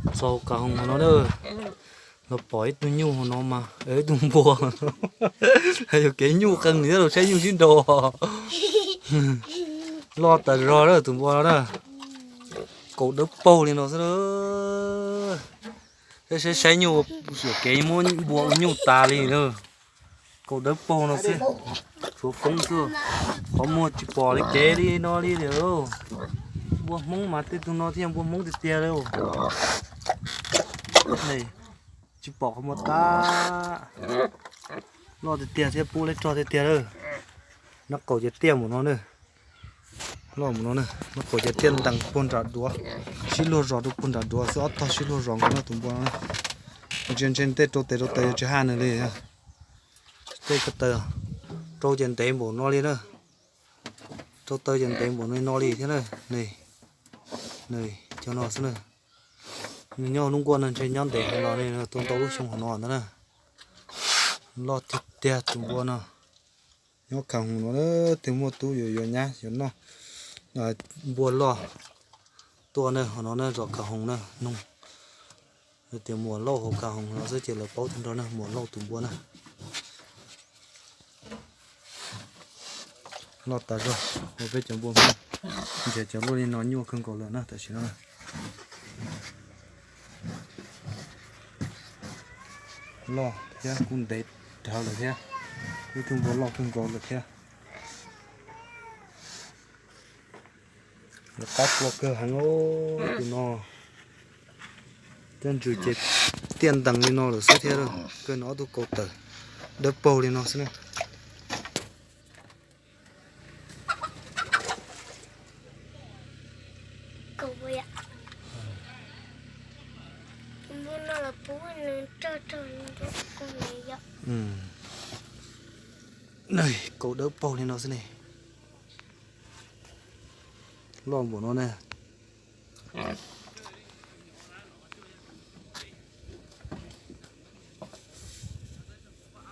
Txog kav hoom no na, los pom ib tug nyuj hauv no mas, ib tug npua. Yuav kev nyuj qees thiab los saib nyuj sib nraus. Loj tas zog na tus npua no na. Kaus dawb paug li no xwb. Saib saib nyuj, yuav kev muab npua ua nyuj tas li na. Kaus dawb paug no xwb, tshuav foob xwb. Qhov muag tsis pom li kev li no li lawm. Npua Hmoob mas tej tug no thiaj npua Hmoob tiag tiag li. Tsis pom qhov muag tag. Loj tiag tiag thiab pub leb rog tiag tiag lawm. Noj kaus ces tiaj mus no na. Loj mus no na, noj kaus ces tiaj ntees puag nram duav, sib luag zos rau puag nram duav xwb, ob tog sib luag zos nkaus no tus npua no. Ntshe ntshe tej rau tes rau taw yuav tsis haj nws li. Tej ko taw rau ces ntev npaum no li na. Rau taw ces ntev npaum no li thiab na. Nws, nws cov no xwb na. Nws nyob lub nkuaj no ntshe nyob ntev heev los li, tuaj ntau lub xyoo hauv no ntag na. Loj tiag tiag tus npua no. Nyob khav hoom no, twg muaj tub yuav yuav nyab yuav noj npua loj tuaj na, hauv no na zos khav hoom na, noog tias Muam Lauj hauv khav hoom no xwb ces lawv paub tag nrho na, Muam Lauj tus npua na. Loj tas zog, ua peb cov npua Hmoob, ntshe cov loj li no nyuaj kawg nkaus lawm na tam sim no. Loj thiab kuj ntev dhawv lawm thiab, ib tug npua loj kawg nkaus lawm thiab. Lawv qab tua kawg heev tus no. Tej ntsws ces tiaj ntees li no lawm xwb thiab, kawg no ob tug kaus tawm dawb paug li no xwb na. Kaus dawb paug li no xwb ne. Loj npaum no ne.